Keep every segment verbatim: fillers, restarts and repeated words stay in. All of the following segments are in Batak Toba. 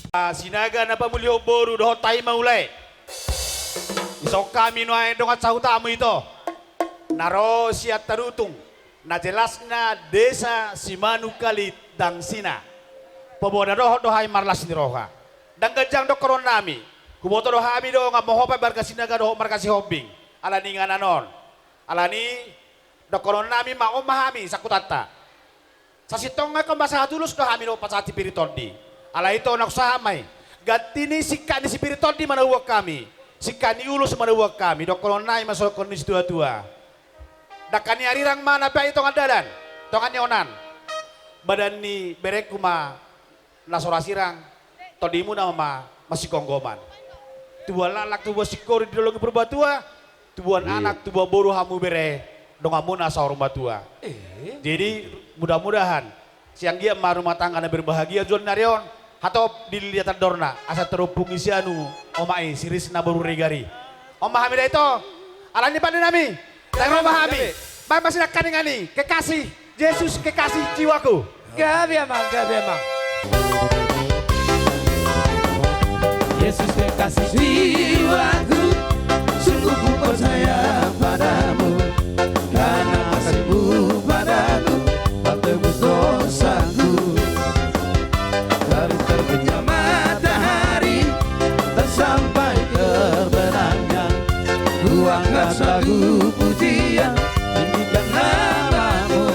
Sinaga na pamulihon boru dohot hami ma ulae. Dison hami nuaeng dongan sahutamu ito, na ro sian Tarutung, na jelasna Desa Simanungkalit Dangsina. Paboa na dohot do hami marlas ni roha. Ndang ganjang dohononnami. Huboto do hami dongan Mohope marga Sinaga dohot marga Sihombing. Alani inganan on. Alani dohononnami ma on ma hami sangkutanta. Sasintongna ingkon pasahat ulos do hami dohot pasahat sipir ni tondi. Alai ito na husahat ma i. Ganti ni singkat ni sipir ni tondi ma na huboan hami. Singkat ni ulos ma na huboan hami. Dohononnami ma songon ni situatua. Dangka ni arirang ma na baen i tongan dalan, tongan ni onan. Badan ni berengku ma na so ra sirang, tondimuna ma masigomgoman. Tubuan laklak tubuan singkoru didolongi Purbatua, tubuan anak tubuan boru hamu bere, donganmuna saur matua. Jadi mudah-mudahan sian dia ma rumah tangga na berbahagia joloan ni ari on, hatop dililiat andorna asa tarompungi sianu omak i si Risna boru Regari. On ma hami da ito. Alani pande nami. Ndang ro ma hami. Baen ma sinangkaningan i. Kekasih Yesus, kekasih jiwaku. Gabe amang, gabe amang. Yesus kekasih jiwaku, sungguh ku percaya padamu, karena kasih-Mu padaku, kau tebus dosaku. Dari terbitnya matahari dan sampai terbenamnya, ku angkat lagu pujian, tinggikan nama-Mu.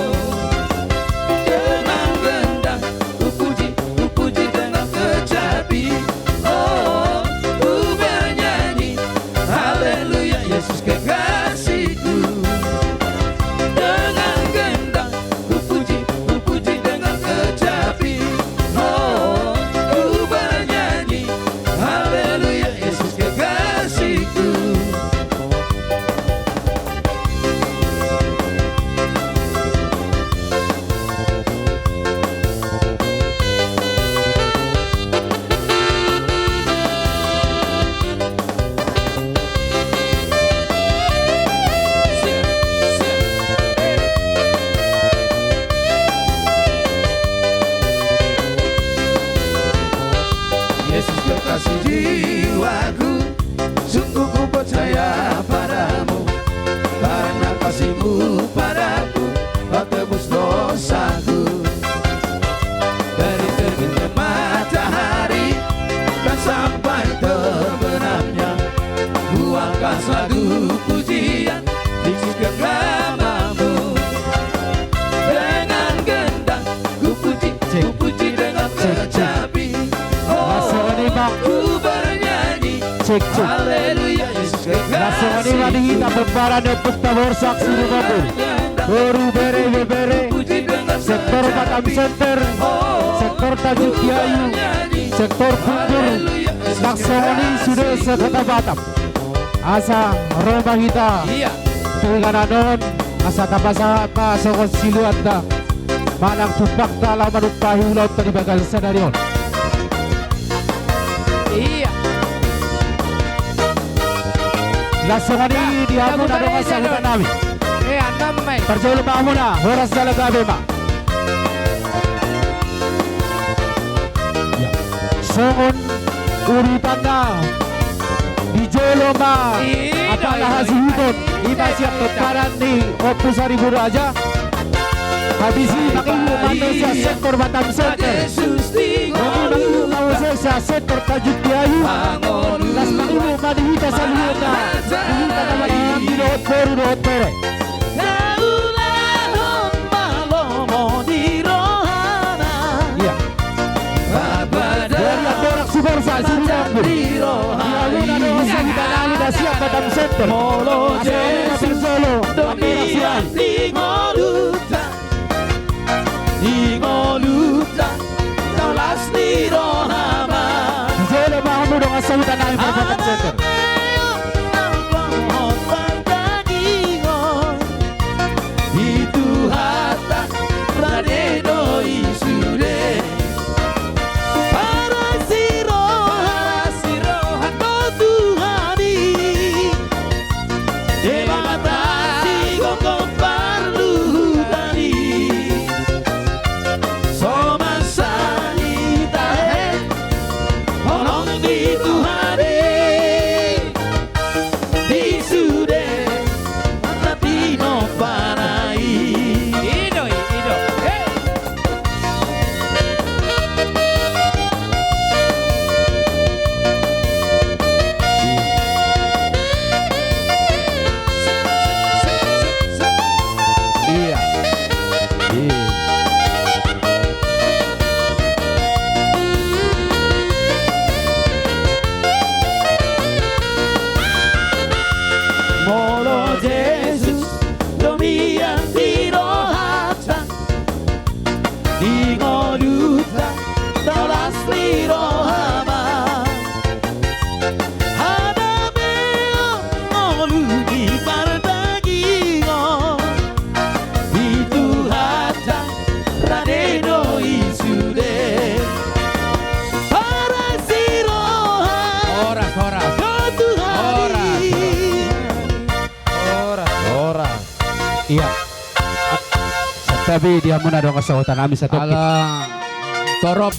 Dengan gendang ku puji, ku puji dengan kecapi. Oh, ku bernyanyi, haleluya, Yesus kekasihku. Dengan gendang ku puji, ku puji dengan kecapi. Oh, ku bernyanyi, haleluya, Yesus kekasihku. Yesus kekasih jiwaku, sungguh ku percaya padamu, karena kasih-Mu padaku, kau tebus dosaku. Dari terbitnya matahari dan sampai terbenamnya, ku angkat lagu pujian, tinggikan nama-Mu. Dengan gendang ku puji, ku puji dengan kecapi. Oh, ku bernyanyi, haleluya, Yesus kekasihku. Langsung ma di hita pomparan ni Ompunta Borsak Sirumambun. Boru, bere, ibebere, sektor Batam Center, sektor Tanjung Kiayu, sektor Pundur, langsung ma di sude se-Kota Batam. Asa ro ma hita tu inganan on, asa tapasahat ma songon siluanta manang tumpakta laho manumpahi ulaonta di bagasan sadari on. Langsung ma di hamu na dongan sahuta nami. Parjolo ma hamuna, horas jala gabe ma. Songon urutanna, di jolo ma apala hasuhuton, ima sian pomparan ni Ompu Saribu Raja. Habis i mangihu ma muse sian sektor Batam Center. Mangihu ma muse sian sektor Tanjung Kiayu. Las mangihu ma di hita saluhutna, di hita na marhaha dohot boru dohot bere. Na ulaon ma lomo di rohana. Iya. Dari Andorang Suborsa, Sirumambun. Di roha. Di hamu na dongan sahuta nami na sian Batam Center. Molo asa je na parjolo Andorang Suan. Di ngolunta, di ngolunta, tau las ni roha ma. Jolo ma hamu dongan sahuta nami Batam Center. Di Tuhanta rade do i sude. Paras ni roha, paras ni roha tu Tuhan i. Debata sigomgom parluhutan i. So masa ni tahe. ni roha ma. Hanameon ngolu ni pardagingon di Tuhanta, rade do i sude. Horas ni roha. Horas, horas. Do Tuhan i. Horas. Horas. Horas. Iya. Santabi di hamuna dongan sahuta nami satongkin. Ala torop.